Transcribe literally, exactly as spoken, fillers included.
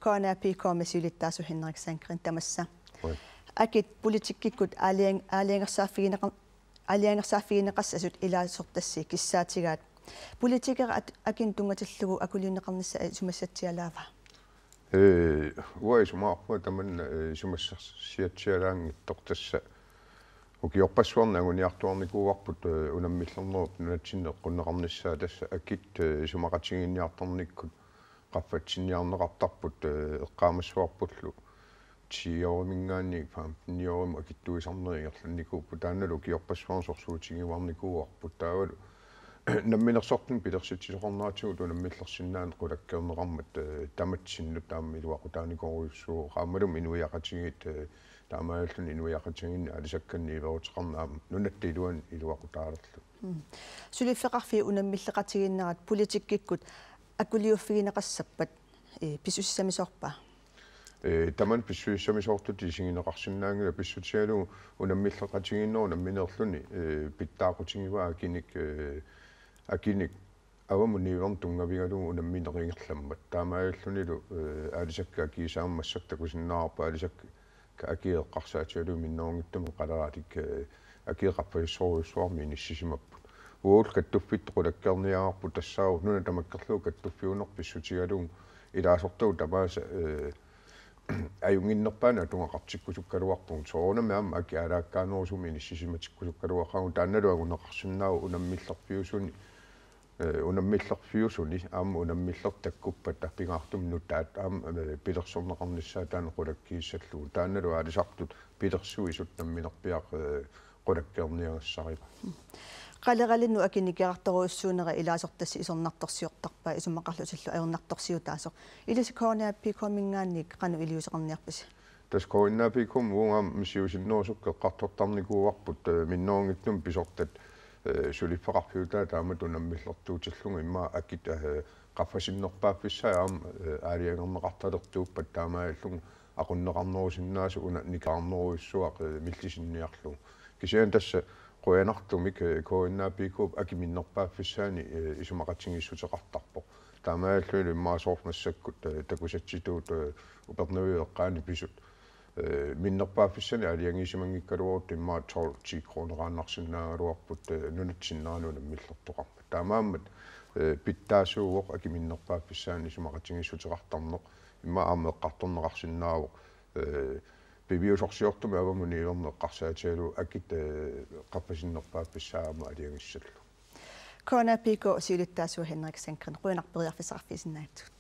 K N A P K-mi siulittaasoq Henrik Sandgreen, tamassa. Oi. Akit politikkikkut aalajan-, aalajangersaaffigineqa-, aalajangersaaffigineqassasut ilaasortassi kissaatigaat. Politikerit akinnut tunngatillugu akuliunneqarnissaa isumassatsialaava? Ee, uanga isumaqarpunga tamanna, ee, isumassarsiatsialaanngitsoq, tassa ukiorpassuarni anguniartuarnikuuarput, ee, unammillernerup nunatsinni eqqunneqarnissaa, tassa akit, ee, isumaqatigiinniartarnikkut qaffatsinniarneqartarput, ee, eqqaamassavarpullu ti-årimiinngaanniit femten-årimut akittuisarnerit ingerlannikuupput, taannalu ukiorpassuarni sorsuutigiuarnikuuarput. Taavalu namminersortunik pilersitsisoqarneratigut unammillersinnaaneq qulakkeerneqarmat, ee, tamatsinnut taama iluaqutaanikorujussuuvoq. Aammalumi inuiaqatigiit, ee, taamaalilluni inuiaqatigiinni aalisakkanni niueruteqarneq aamma nunatta iluani iluaqutaalerlugu. Mm. Suliffeqarfiit unammilleqatigiinnerat politikkikkut akuliuffigineqassappat, ee, pissusissamisoorpa? Ee, tamanna pissusissamisoortutut isigineqarsinnaanngilaq, pissutigalugu unammilleqatigiinnerup nammineerluni, ee, pitsaaqutigivaa akinik, ee, akinik avammut niuerneq tunngavigalugu unammineq ingerlammat. Taamaalillunilu, ee, aalisakkat akiisa aamma massakkut takusinnaavarput, aalisakkat akii eqqarsaatigalugit minnerunngitsumik qaleratik, ee, akii qaffasissorujussuarmik inissisimapput. Uagullu kattuffittut qulakkeerniagarput, tassaavoq nuna tamakkerlugu kattuffiuneq pissutigalugu ilaasortagut tamaasa, ee, ajunnginnerpaani atugaqartikkusukkaluarpugut. Soorunami aamma akii aalaakkaanerusumik inissisimatikkusukkaluaqaagut, taannalu anguneqarsinnaavoq unammillerfiusuni, ee, unammillerfiusuni aamma unammillertut takkuppata pingaartumik nutaat aamma, ee, pilersorneqarnissaat taanna qulakkiissallugu. Taannalu aalisartut pilersuisut namminerpiaq, ee, qulakkeerniagassarivaat. Qaleralinnut akit nikerartorujussuunera ilaasortassi isornartorsiortarpa isumaqarlutillu ajornartorsiutaasoq? Ilissi K N A P K-miinngaanniit qanoq iliuuseqarniarpisi? Tassa K N A P K-mi uunga aamma siusinnerusukkut eqqartortarnikuuarput, ee, minnerunngitsumik pisortat, ee, suliffeqarfiutaat taamatut unammillertuutillugu, immaqa akit, ee, qaffasinnerpaaffissaat aamma, ee, aalajangerneqartalertuuppat taamaalilluni aqunneqarnerusinnaasut una nikerarnerujussuaq, ee, millisinniarlugu. Kisianni tassa qujanartumik, ee, K N A P K-p akit minnerpaaffissaanni, ee, isumaqatigiissuteqartarpoq. Taamaalillunilu immaqa soorlu massakkut, ee, takusassitut, ee, Upernaviup eqqaani pisut, ee, minnerpaaffissanik aalajangiisimanngikkaluarutta immaqa tolv ti krooneraannarsinnaagaluarput, ee, nunatsinnerani unammillertoqarmat. Taamaammat, ee, pitsaasuuvoq akit minnerpaaffissaanni isumaqatigiissuteqartarneq, immaqa aamma eqqartorneqarsinnaavoq, ee, piviusorsiortumik avammut niuerneq eqqarsaatigalugu akit, ee, qaffasinnerpaaffissaat aamma aalajangissallugu. K N A P K siulittaasoq Henrik Sandgreen, qujanaq periarfissaqarfigisinnaagatsigut.